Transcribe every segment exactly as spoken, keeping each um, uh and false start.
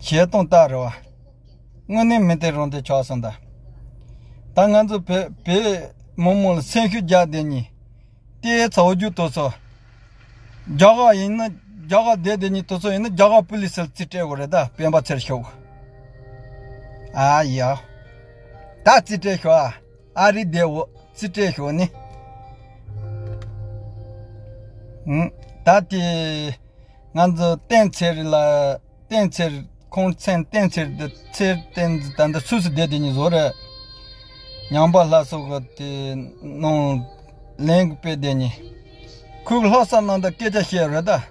བྱེད་སྟངས་ལྟར་རེད་བ། དངོས་གནས་མི་དེ་རང་དེ་ཆགས་སོང་ད། ད་ང་ཚོ་བོད་བོད་མི་མང་ལ་སེམས་ཤུགས་རྒྱག་བསྡད་ནི། ལྟས་ཚ་འུ་རྒྱུ་དོ་ཚོ། རྒྱ་གར་ཡིན་ན་རྒྱ་གར་བསྡད་བསྡད་ནི་དོ་ཚོ་ཡིན་ན་རྒྱ་གར་པུ་ལི་སིར་རྩིས་སྤྲད་དགོས་རེད་ད་སྤེན་པ་ཚེ་རིང་ཤོག་ཨ་ཡ། ད་རྩིས་སྤྲད་ཤོག་ཨ། ཨ་རི་བསྡད་འོ་རྩིས་སྤྲད་ཤོག་ནི། ཨུམ། ད་དེ། ང་ཚོ་བསྟན་འཚེར་ལ། བསྟན་འཚེར། ཁོང་མཚན་བསྟན་འཚེར་དེ་འཚེར་བསྟན་ད་འདི་སུ་སུ་བསྡད་དེ་ནི་བཟོ་རེད། ཉང་པ་ལྷ་སོགས་ཀྱི་དེ་ནང་ལན་གྱི་དཔེ་བསྡད་ནི། ཁོས་ལྷག་བསམ་རྣམ་དག་སྐད་ཆ་བཤད་རེད་ད།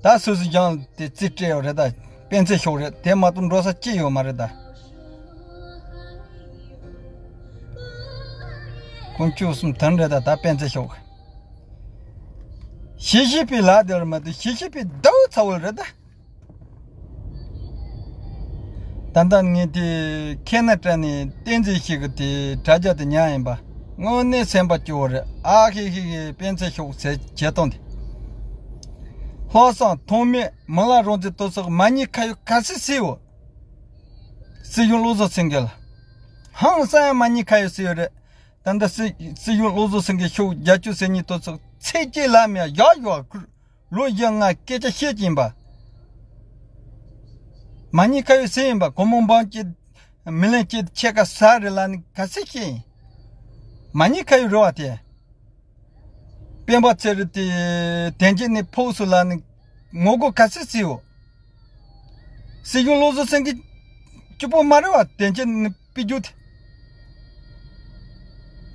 ད་སུ་སུ་ཀྱང་དེ་རྩིས་སྤྲད་ཡོད་རེད་ད། སྤེན་ཚེ་ཤོག་རེད་དེ་མ་གཏོགས་འགྲོ་ས་ཅི་ཡོད་མ་རེད་ད། ཁོང་བཅུ་གསུམ་དོན་རེད་ད་ད་སྤེན་ཚེ་ཤོག་ཞི་ཞི་པའི་ལག་དེར་མ་དུ་ཞི་ཞི་པའི་ཟླ་བོ་ཚ་བོ་རེད་ད། ད་ལྟ་ངས་དེ་ཁེ་ན་ཏྲ་ནས་བསྟན་འཛིན་ཞིག་གི་དེ་དྲ་རྒྱ་དེ་ཉར་ཡིན་པ། དངོས་གནས་སེམས་པ་སྐྱོ་བོ་རེད་ཨ་ཧི་ཧི་ཧི་སྤེན་ཚེ་ཤོག་ཟེར་བྱེད་སྟངས་དེ། ལྷག་བསམ་ཐོགས་མེད་མི་ལ་རང་བཙན་དོ་སོགས་མ་ཉེས་ཁ་གཡོག་ག་སི་སི་འོ། སྲིད་གཞུང་བློ་བཟང་སེང་གེ་ལ། ཧང་སང་ཡང་མ་ཉེས་ཁ་ཡོད་ཟེར་ཡོད་རེད། ད་ལྟ་སྲིད་སྲིད་གཞུང་བློ་བཟང་སེང་གེ་ཤོག་བརྒྱད་ཅུ་ཟེར་ཉིན་དུ་ཚོགས་ཚེ་སྐྱེལ་ལ་མེད་ཡག་ཡོད་ཁུར་ལོ་བཞི་ལྔ་སྐད་ཆ་བཤད་ཀྱིན་པ། མ་ཉེས་ཁ་ཡོད་ཟེར་ཡིན་པ་གོ་མོ་འབངས་ཀྱི་མི་ལན་ཀྱི་ཆེ་ཁ་ས་རེ་ལ་ནི་ག་ཚད་བཤད་ཡིན། མ་ཉེས་ཁ་ཡོད་རེད་བ་དེ། སྤེན་པ་ཚེ་རིང་དེ་དན་ཅན་ནི་ཕོགས་སུ་ལ་ནི་ངོ་རྒོལ་ག་ཚད་བྱས་ཡོད། སྲིད་གཞུང་བློ་བཟང་སེང་གེ་སྐྱིད་པོ་མ་རེད་བ་དན་ཅན་ནི་དཔེ་རྒྱུ་དེ།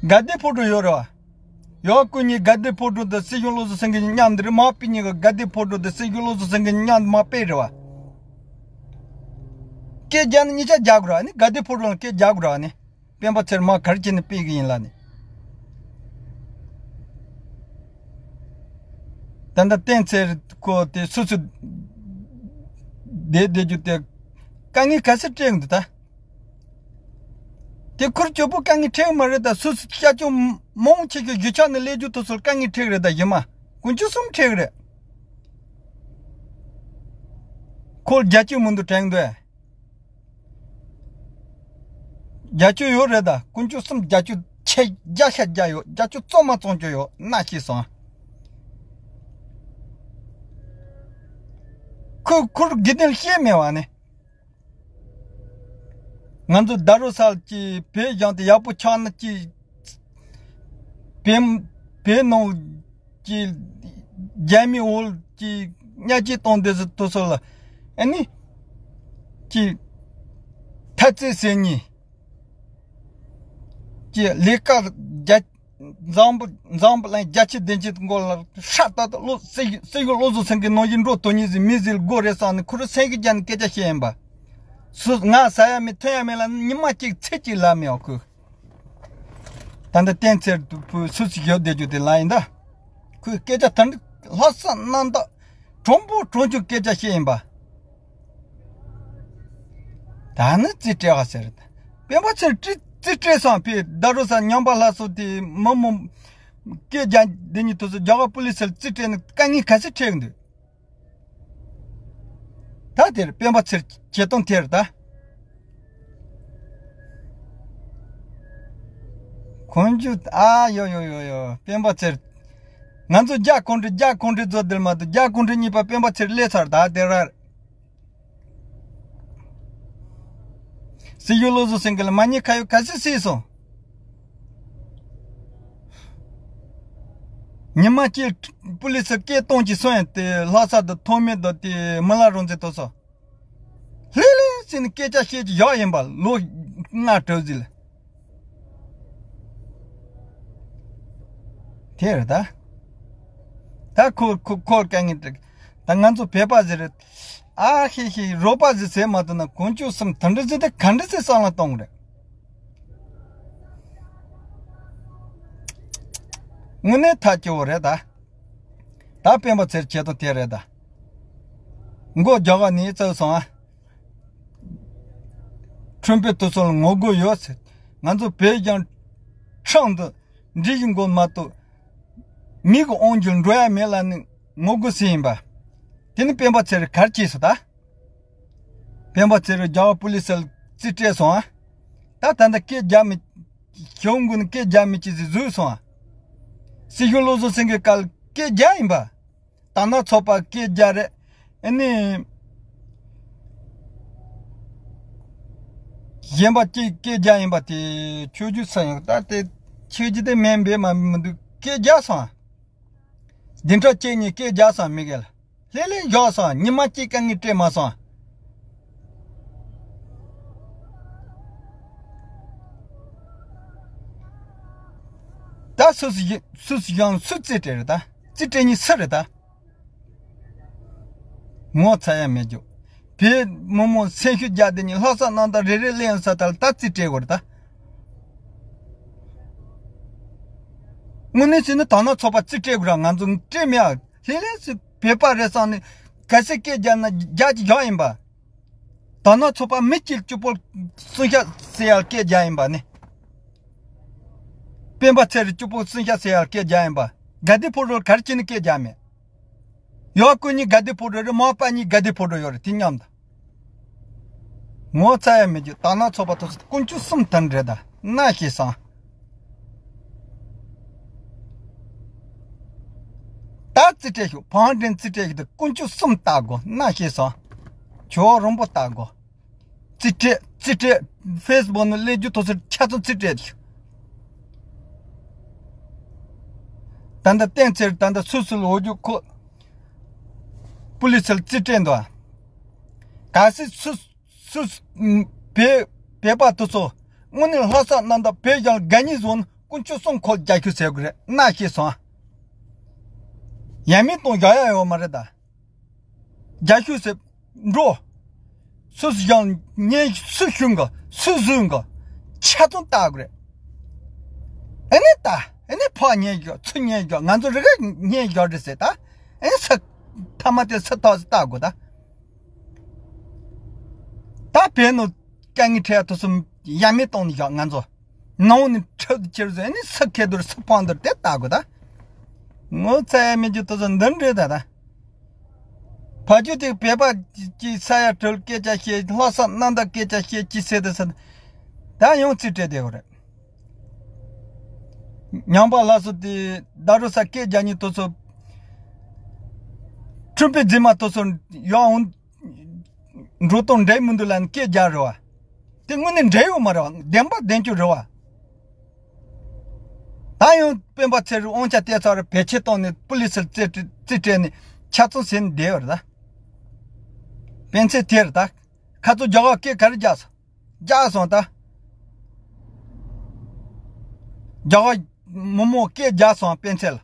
དགའ་ལྡན་ཕོ་བྲང་ཡོད་རེད་བ། ཡོད་སྐུ་ཉིད་དགའ་ལྡན་ཕོ་བྲང་དང་སྲིད་གཞུང་བློ་བཟང་སེང་གེ་མཉམ་དུ་རེད་མ་དཔེ་གཉིས་ཀ་དགའ་ལྡན་ཕོ་བྲང་དང་སྲིད་གཞུང་བློ་བཟང་སེང་གེ་མཉམ་དུ་མ་དཔེ་རེད་བ། སྐད་རྒྱག་ནི་གཉིས་ཆ་རྒྱག་དགོས་རེད་བ་ནི་དགའ་ལྡན་ཕོ་བྲང་ལ་སྐད་རྒྱག་དགོས་རེད་བ་ནི། སྤེན་པ་ཚེ་རིང་མ་གར་གྱི་ནི་དཔེ་གི་ཡིན་ལ་ནི། ད་ལྟ་བསྟན་འཚེར་ཁོ་དེ་སུ་སུ་བསྡད་བསྡད་རྒྱུ་དེ་དཀའ་ངལ་ག་ཚད་སྤྲད་འདུག་ད། དེ་ཁུར་གྱོད་པོ་དཀའ་ངལ་འཕྲད་མ་རེད་ད་སུ་སུ་སྐྱ་ཅུང་མང་ཆེ་གི་རྒྱུ་ཆ་ནི་ལས་རྒྱུ་དུ་སོར་དཀའ་ངལ་འཕྲད་རེད་ད་ཡིན་མ་དཀོན་མཆོག་གསུམ་འཕྲད་རེད། ཁོར་རྒྱ་ཆེ་མི་འདུག་དྲན་འདུག་རྒྱ་ཆུ་ཡོད་རེད་ད། དཀོན་མཆོག་གསུམ་རྒྱ་ཆུ་ཆེ་རྒྱ་ཤ་རྒྱ་ཡོད། རྒྱ་ཆུ་གཙོ་མ་བཙོང་རྒྱུ་ཡོད་ན་ཤེས་སོང་། ཁོས་ཁུར་དགེ་ལྡན་ཤེས་མེད་བ་ནི། ང་ཚོ་ད་རུ་སལ་གྱི་བོད་གཞུང་དེ་ཡག་པོ་ཆགས་ན་ཅི། བོད་བོད་ནང་གི་རྒྱ་མི་འོལ་གྱི་གཉའ་ཆེན་གཏོང་འདོད་སུ་དུ་སོ་ལ་ཨ་ནི་ཀྱི་ཐ་ཚིག་ཟེར་ཉིན་ཀྱི་ལས་ཀ་རྒྱ་འཛམ་བུ་འཛམ་བུ་གླིང་རྒྱ་ཆེ་བདེ་ཆེ་མགོ་ལ་ཧྲ་ཏག་ཏག་བློ་སེ་སེ་གོ་བློ་བཟང་སེང་གེ་ནང་བཞིན་འགྲོ་དོ་ཉིད་ཟིན་མི་ཟིལ་སྒོ་རེ་སང་ནི་ཁུ་རུ་སེང་གེ་རྒྱ་ནི་སྐད་ཆ་བཤད་ཡིན་པ་སུ་ང་ཟ་ཡ་མེད་ཐོན་ཡ་མེད་ལ་ཉི་མ་གཅིག་ཚེ་གཅིག་ལ་མེད་ཨ་ཁུ། ད་ལྟ་བསྟན་འཚེར་དུ་བུ་སུ་ཞིག་ཡོད་བསྡད་རྒྱུ་དེ་ལ་ཡིན་ད། ཁོས་སྐད་ཆ་ད་འདི་ལྷག་བསམ་རྣམ་དག་གྲུང་པོ་གྲུང་ཆུང་སྐད་ཆ་བཤད་ཡིན་པ། ད་ནི་རྩིས་སྤྲད་བ་ཟེར། སྤེན་པ་ཚེ་རིང་རྩིས་སྤྲད་སོང་ཕེ་ད་རུ་ས་ཉམས་པ་ལྷ་སོ་དེ་མི་མོ་སྐད་རྒྱ་འདི་ཉིད་དུ་སུ་རྒྱ་གར་པུ་ལི་སིར་རྩིས་སྤྲད་ནས་དཀའ་ངལ་ག་ཚོད་འཕྲད་འདུག་ད་དེར་སྤེན་པ་ཚེར་བྱེད་སྟངས་དེར་ད། ཁོང་ཚོ་ཨ་ཡོ་ཡོ་ཡོ་ཡོ་སྤེན་པ་ཚེར། ང་ཚོ་རྒྱ་གུང་ཁྲན་རྒྱ་གུང་ཁྲན་ཚོ་དེར་མ་གཏོགས་རྒྱ་གུང་ཁྲན་གཉིས་པ་སྤེན་པ་ཚེར་སླེབས་ཚར་ད་དེ་ར། སྲིད་གཞུང་བློ་བཟང་སེང་གེ་ལ་མ་ཉེས་ཁ་ཡོད་ག་ཚོད་སྲིད་སོང་། ཉི་མ་གཅིག་པུ་ལི་སི་སྐད་གཏོང་གི་སོང་ཡང་དེ་ལྷ་ས་དང་ཐོགས་མེད་དང་དེ་མི་ལ་རང་བཙན་ཐོབ་སོང་། ལྷེ་ལྷེ་ཟེར་ནས་སྐད་ཆ་བཤད་ཀྱི་ཡག་ཡིན་པ་ལོ་ལྔ་གྲོལ་ཟིན་ལ། དེ་རེད་ད། ད་ཁོ་ཁོ་ཁོ་དཀའ་ངལ་འདྲ། ད་ང་ཚོ་བོད་པ་ཟེར་རེད། ཨ་ཧི་ཧི་རོགས་པ་ཟེར་ཟེར་མ་ཐུབ་ན་དཀོན་མཆོག་གསུམ་དོན་འགྲུབ་ཟེར་ཏེ་ག་འདྲ་ཟེར་བསམ་བློ་གཏོང་གི་རེད། དངོས་གནས་ཐག་ཆོད་རེད་ད། ད་སྤེན་པ་ཚེར་བྱེད་དོན་དེ་རེད་ད། མགོ་རྒྱག་ག་ནས་བཙལ་སོང་ཨ། ཁྲིམས་དཔོན་དེ་ཚོ་ལ་ངོ་རྒོལ་ཡོད་ཟེར། ང་ཚོ་བོད་ཀྱང་ཁྲིམས་འདི་འདྲི་ཞིག་མགོ་མ་གཏོགས། མི་གི་དབང་སྒྱུར་འགྲོ་ཡ་མེད་ལ་ནི་ངོ་རྒོལ་ཟེར་ཡིན་པ། དེ་ནི་སྤེན་པ་ཚེར་གར་གྱིས་སོ་ད། སྤེན་པ་ཚེ་རིང་རྒྱ་གར་པུ་ལི་སར་རྩིས་སྤྲད་སོང་ཨ། ད་ད་ལྟ་སྐད་རྒྱག་མི། གཞུང་གུན་སྐད་རྒྱག་མི་ཅི་ཟིག་བཟོས་སོང་ཨ། སྲིད་སྐྱོང་བློ་བཟང་སེང་གེ་སྐབས་སྐད་རྒྱག་ཡིན་པ། དར་ནག་ཚོགས་པ་སྐད་རྒྱག་རེད། ཨ་ནི། གཞན་པ་གཅིག་སྐད་རྒྱག་ཡིན་པ་དེ་ཆོས་རྒྱུད་ས་ཡོང་ད་དེ་ཆོས་རྒྱུད་དེ་མིན་པས་མ་མི་འདུག་སྐད་རྒྱག་སོང་ཨ། བདུན་ཕྲག་གཅིག་གཉིས་སྐད་རྒྱག་སོང་མི་གལ། ལྷེ་ལྷེ་བཞག་སོང་། ཉི་མ་གཅིག་དཀའ་ངལ་སྤྲད་མ་སོང་། ད་སུ་སུ་སུ་སུ་ཡང་སུ་རྩིས་སྤྲད་རེད་ད། རྩིས་སྤྲད་ཉིན་སུ་རེད་ད། ངོ་ཚ་ཡ་མེད་རྒྱུ། བོད་མི་མང་སེམས་ཤུགས་རྒྱག་དེ་ཉིན་ལྷག་བསམ་རྣམ་དག་རེ་རེ་ལེན་ས་ད་ལ་ད་རྩིས་སྤྲད་དགོས་རེད་ད། དངོས་གནས་བྱས་ན་དར་ནག་ཚོགས་པ་རྩིས་སྤྲད་དགོས་ར། ང་ཚོ་སྤྲད་མེད་ཨ། ལྷེ་ལྷེ་སུ་བོད་པ་རེད་བསམ་ནས་གལ་སྲིད་སྐད་རྒྱག་ན་རྒྱག་གི་ཡོད་ཡིན་པ། དར་ནག་ཚོགས་པ་མི་གཅིག་གཅིག་པོ་སུན་ཤ་ཟེར་ཡར་སྐད་རྒྱག་ཡིན་པ་ནི། སྤེན་པ་ཚེ་རིང་གཅིག་པོ་སུན་ཤ་ཟེར་ཡར་སྐད་རྒྱག་ཡིན་པ། དགའ་ལྡན་ཕོ་བྲང་ག་རེ་བྱས་ནས་སྐད་རྒྱག་མེད། ཡོ་ཀུ་གཉིས་དགའ་ལྡན་ཕོ་བྲང་རེད། མོ་པ་གཉིས་དགའ་ལྡན་ཕོ་བྲང་ཡོད་རེད། དེ་མཉམ་དུ། ངོ་ཚ་ཡ་མེད་རྒྱུ། དར་ནག་ཚོགས་པ་དེ་ཚོ་དཀོན་མཆོག་གསུམ་དང་འདྲེས་ད་ན་ཤེས་སོང་། ད་རྩིས་སྤྲད་ཤོག་བང་འགྲན་རྩིས་སྤྲད་ཤོག་དེ་དཀོན་མཆོག་གསུམ་ལྟ་དགོ་ན་ཤེས་སོང་། ཇོ་བོ་རིན་པོ་ལྟ་དགོ་རྩིས་སྤྲད་རྩིས་སྤྲད། ཕེ་སི་བུག་ནང་སླེབས་རྒྱུ་དེ་ཚོ་ཆ་ཚང་རྩིས་སྤྲད་ཤོག་ད་ལྟ་བསྟན་འཚེར་ད་ལྟ་སུ་སུ་ལ་འོ་རྒྱུ་ཁོ། པུ་ལི་སར་རྩིས་སྤྲད་འདུག་ཨ། གལ་སྲིད་སུ། སུ། བོད། བོད་པ་དེ་ཚོ་དངོས་གནས་ལྷག་བསམ་རྣམ་དག་བོད་གཞུང་ལ་དགའ་ཉེ་བཟོ་ན་དཀོན་མཆོག་གསུམ་ཁོ་རྒྱ་ཤུག་ཟེར་དགོས་རེད་ན་ཤེས་སོང་ཨ། ཡ་མེད་གཏོང་རྒྱག་ཡ་ཡོད་མ་རེད་ད། རྒྱ་ཤུག་ཟེར། འགྲོ། སུ་སུ་གཞུང་ཉེ་སུ་ཤུག་གི་སུ་བཟོས་གི་ཆ་ཚང་ལྟ་དགོས་རེད། ཨེ་ནས་ད་ཨེ་ནས་ཕག་ཉེ་རྒྱུ་ཚུ་ཉེ་རྒྱུ་ང་ཚོ་རི་ག་ཉེ་རྒྱུ་རེད་ཟེར་ད། ཨེ་ནས་ས་ཐ་མ་དེ་ས་ཐག་ལྟ་དགོས་ད། ད་བོད་ནང་དཀའ་ངལ་འཕྲད་ཡ་དེ་ཚོ་ཡ་མེད་གཏོང་ནས་བཞག་ང་ཚོ་ནང་ནས་ཁྲག་ཁྱེར་ཟེར་ནས་ས་ཁེ་རྡོར་ས་ཕང་རྡོར་དེ་ལྟ་དགོས་ད། ངོ་ཚ་ཡ་མེད་རྒྱུ་དེ་ཚོ་འདི་འདྲས་ད་ད། ཕ་རྒྱུད་དེ་བོད་པ་ཀྱི་ས་ཡ་དྲུག་སྐད་ཆ་བཤད་ལྷག་བསམ་རྣམ་དག་སྐད་ཆ་བཤད་ཅི་ཟེར་དེ་ཟེར། ད་ཡང་རྩིས་སྤྲད་བསྡད་དགོས་རེད། ཉམས་པ་སླར་གསོ་དེ་ད་རུ་ས་སྐད་རྒྱག་ཉིན་དེ་ཚོ། ཁྲིམས་དཔེ་འཛིན་མ་དེ་ཚོ་ཡང་འོང་། འགྲོ་སྟངས་འདྲ་མི་འདུག་ལབ་ནས་སྐད་རྒྱག་རེད་བ། དེ་དངོས་གནས་འདྲ་ཡོད་མ་རེད་བ། བདེན་པ་བདེན་རྐྱང་རེད་བ། ད་ཡང་སྤེན་པ་ཚེ་རིང་དབང་ཆ་བལྟས་ཚར་རེད། བེད་སྤྱོད་བཏང་ནས་པུ་ལི་སར་རྩིས་རྩིས་སྤྲད་ནས་ཆ་ཚང་ཟིན་བསྡད་ཡོད་རེད་ད། སྤེན་ཚེ་དེ་རེད་ད། ཁ་ཚོ་རྒྱ་གར་སྐད་ག་རེ་རྒྱག་སོང་། རྒྱག་སོང་ད། རྒྱ་གར་མི་མང་སྐད་རྒྱག་སོང་སྤེན་ཚེ་ལ།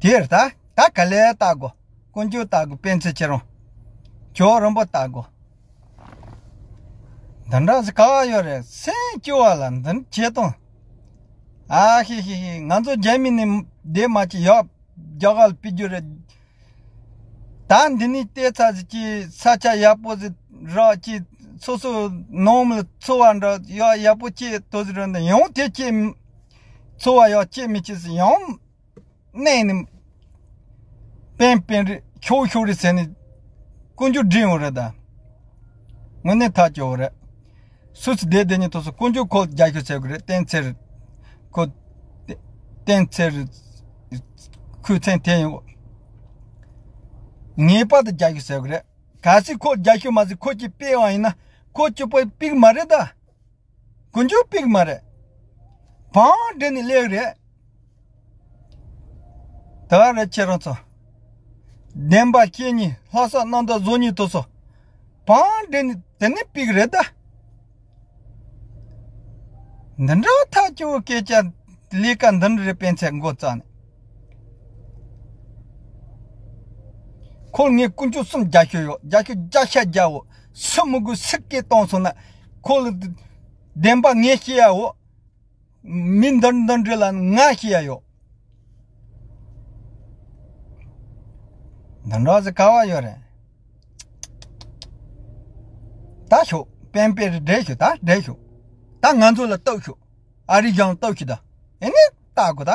དེར་ད་ད་ག་ལེ་ལྟ་དགོ་དཀོན་མཆོག་ལྟ་དགོ་སྤེན་ཚེ་ཁྱེད་རང་། ཇོ་བོ་རིན་པོ་ལྟ་དགོ་འདི་འདྲ་ཟིག་ག་བ་ཡོད་རེད། སེམས་སྐྱོ་བ་ལ་འདི་བྱེད་དང་། ཨ་ཧི་ཧི་ཧི། ང་ཚོ་རྒྱ་མི་ནི་བསྡད་མ་ཅི་ཡོད། རྒྱ་གར་ལ་ཕེབས་རྒྱུ་རེད། ད་འདི་ནས་བལྟས་ཚར་ཟིག་ཅིག་ས་ཆ་ཡག་པོ་ཟིག་རག་ཅིག་སོ་སོ་ནང་མི་ལ་འཚོ་བ་འདྲ་ཡག་ཡག་པོ་སྐྱེལ་ཐུབ་ཟིག་རེད། འདི་ཡང་དེ་སྐྱེལ་འཚོ་བ་ཡག་སྐྱེལ་མི་ཅི་ཟིག་ཡང་གནས་ནི་པན་པན་རེད་ཤོག་ཤོག་རེད་ཟེར་ནས་དཀོན་མཆོག་འདྲེན་འོ་རེད་ད། དངོས་གནས་ཐག་ཆོད་འོ་རེད། སུ་སུ་བསྡད་བསྡད་ཉིན་དུ་སུ་དཀོན་མཆོག་ཁོ་རྒྱ་ཤུག་ཟེར་གི་རེད། བསྟན་འཚེར་ཁོ་བསྟན་འཚེར་ཁོའི་མཚན་དེ་ཡིན། ངེས་པར་དུ་རྒྱ་ཤུག་ཟེར་གི་རེད། གལ་སྲིད་ཁོ་རྒྱ་ཤུག་མ་ཟིག་ཁོ་གཅིག་སྤེལ་བ་ཡིན་ན་ཁོ་གཅིག་པོ་ཕིག་མ་རེད་ད། དཀོན་མཆོག་ཕིག་མ་རེད། བང་འདྲེན་ནས་སླེབས་རེད། ད་རེད་ཁྱེད་རང་ཚོ། བདེན་པ་སྐྱེ་ཉིན་ལྷག་བསམ་རྣམ་དག་བཟོ་ཉིན་དུ་སོ། བང་འདྲེན་ནས་དེ་ནས་ཕིག་རེད་ད། འདི་འདྲ་ཐག་ཆོད་སྐད་ཆ་ལས་ཀ་འདི་འདྲ་རེད། སྤེན་ཚེ་མགོ་བཙགས་ནས། ཁོ་ངས་དཀོན་མཆོག་གསུམ་རྒྱ་ཤོད་ཡོད། རྒྱ་ཤོད་རྒྱ་ཤ་རྒྱའོ། སུ་མི་དགོས་སུ་སྐད་གཏོང་སོང་ན་ཁོ་ལ་བདེན་པ་ངས་ཤེས་ཡའོ། མི་འདི་འདི་འདྲ་ལ་ང་ཤེས་ཡ་ཡོད། འདི་འདྲ་ཟིག་ག་བ་ཡོད་རེད། ད་ཤོག་པན་པེ་རི་འདྲེ་ཤོག་ད་འདྲེ་ཤོག་ད་ང་ཚོ་ལ་གཏུག་ཤོག་ཨ་རི་གཞུང་ལ་གཏུག་ཤོག་ད་ཨེ་ནས་ལྟ་དགོ་ད།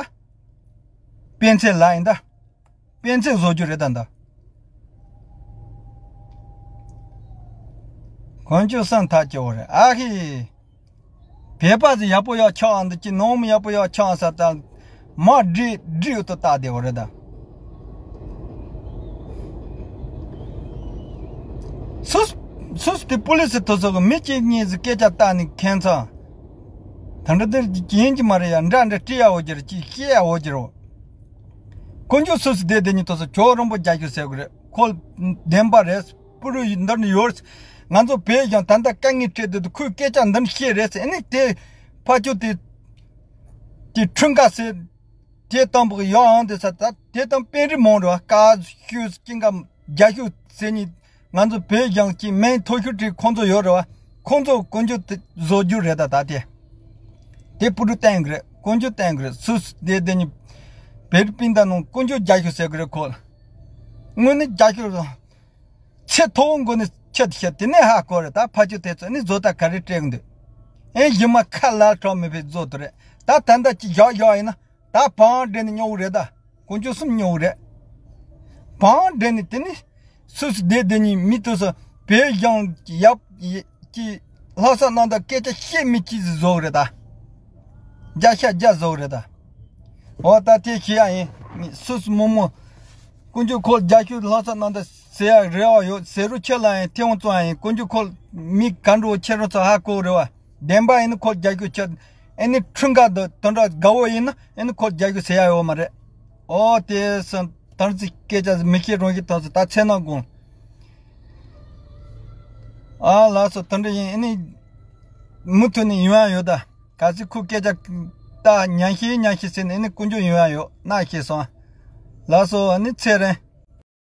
སྤེན་ཚེ་ལ་ཡིན་ད། སྤེན་ཚེ་བཟོ་རྒྱུ་རེད་ད་འདི། དཀོན་མཆོག་སེམས་ཐག་བཅད་པ་རེད། ཨ་ཧི། བོད་པ་ཟིག་ཡག་པོ་ཡག་ཆགས་འདི་ཀྱི་ནང་མི་ཡག་པོ་ཡག་ཆགས་ས་ད་མ་འདྲི་འདྲི་ཡོད་དོ་ལྟ་བདེ་བ་རེད་ད། སུས་སུས་དེ་པུ་ལི་སི་དེ་ཚོ་གི་མི་གཅིག་གཉིས་ཟིག་སྐད་ཆ་བཏང་ནས་ཁྱད་མཚར། ད་འདྲ་དེར་ཡིན་གྱི་མ་རེད་ཡ། འདྲ་འདྲ་བྲིས་ཡ་འོ་གྱི་རེད། ཅིག་བཤད་ཡ་འོ་གྱི་རེད། དཀོན་མཆོག་སུས་སུ་བསྡད་དེ་ཉིད་དེ་ཚོ་ཇོ་རིན་པོ་རྒྱ་ཤུ་ཟེར་གི་རེད། ཁོ་བདེན་པ་རེད། པུ་རུ་འདིར་ནི་ཡོད། ང་ཚོ་བོད་ཀྱང་ད་ལྟ་དཀའ་ངལ་འཕྲད་དུས་ཁོས་སྐད་ཆ་འདིར་བཤད་རེད་ཟེར། ཨ་ནི་དེ་ཕ་ཆོས་དེ་དེ་ཁྲིམས་ཁ་ཟེར། དེ་དང་པོ་ཡོད་ཨང་དེ་ས་ད་དེ་དང་དཔོན་རིགས་མང་རེད་བ། བཀའ་ཤོད་ཀྱིན་ཀ་རྒྱ་ཤོད་ཟེར་ནི་ང་ཚོ་བོད་ཀྱང་ཅིག་མིང་ཐོ་ཤོད་བྲིས་ཁོང་ཚོ་ཡོད་རེད་བ། ཁོང་ཚོ་དཀོན་མཆོག་དེ་བཟོ་རྒྱུ་རེད་ད། ད་དེ་དེ་པུ་རུ་བསྟན་གི་རེད། དཀོན་མཆོག་བསྟན་གི་རེད། སུས་སུ་དེ་དེ་ནི་བེར་པིན་ད་ནང་དཀོན་མཆོག་རྒྱ་ཤོད་ཟེར་གི་རེད་ཁོ། དངོས་ནི་རྒྱ་ཤོད་རེད། ཚེ་ཐོག་མགོ་ནས་ཆད་ཤད་དེ་ནས་ཧ་གོ་རེད། ད་ཕ་ཆོས་དེ་ཚོ་ནི་བཟོ་ལྟ་ག་རེ་སྤྲད་གི་འདུག་ཨེ་ཡི་མ་ཁ་ལ་གྲོགས་མེད་པའི་བཟོ་དུ་རེད། ད་ད་ལྟ་ཅི་བཞག་བཞག་ཡིན་ན་ད་བང་འདྲེན་ནས་སྨྱོ་བོ་རེད་ད། དཀོན་མཆོག་གསུམ་སྨྱོ་བོ་རེད། བང་འདྲེན་ནས་དེ་ནི་སུ་སུ་བསྡད་བསྡད་ཉིན་མི་དུ་སུ་བེ་ཡང་ཡབ་ཀྱི་ལྷ་ས་ནང་ད་སྐད་ཆ་བཤད་མི་ཅི་ཟིག་བཟོ་གི་རེད་ད། རྒྱ་ཤ་རྒྱ་བཟོ་གི་རེད་ད། འོ་ད་དེ་ཤེས་ཡ་ཡིན། སུ་སུ་མོ་མོ། དཀོན་མཆོག་ཁོ་རྒྱ་ཤུག་ལྷ་ས་ནང་ད་ཟེར་ཡ་རེ་བ་ཡོད་ཟེར་རུ་ཆེ་ལ་ཡིན་ཐེ་བོང་བཙོང་ཡ་ཡིན། དཀོན་མཆོག་ཁོ་མི་ག་འགྲོ་ཆེ་རུ་ཚོ་ཧ་གོ་རེ་བ། བདེན་པ་ཡིན་ན་ཁོ་རྒྱ་ཤུག་ཆེ་ཨེ་ནི་ཁྲུང་ག་དུ་དོན་དག་དགའ་བོ་ཡིན་ན་ཨེ་ནི་ཁོ་རྒྱ་ཤུག་ཟེར་ཡ་ཡོད་མ་རེད། འོ་དེ་སུ་དར་ཚིག་སྐད་ཆ་མི་ཤེས་རང་ཤེས་དར་ཚིག་ད་ཚེ་ན་དགོངས། ཨ་ལགས་སོ། དེ་འདྲ་ཡིན། ཨ་ནི་མུ་མཐུད་ནས་ཡོང་ཡ་ཡོད་ད། ག་ཚོད་ཁོ་སྐད་ཆ་ད་ཉན་ཤེས་ཉན་ཤེས་ཟེར་ནས་ཨ་ནི་དཀོན་མཆོག་ཡོང་ཡ་ཡོད་ན་ཤེས་སོང་། ལགས་སོ། ཨ་ནི་ཚེ་རིང་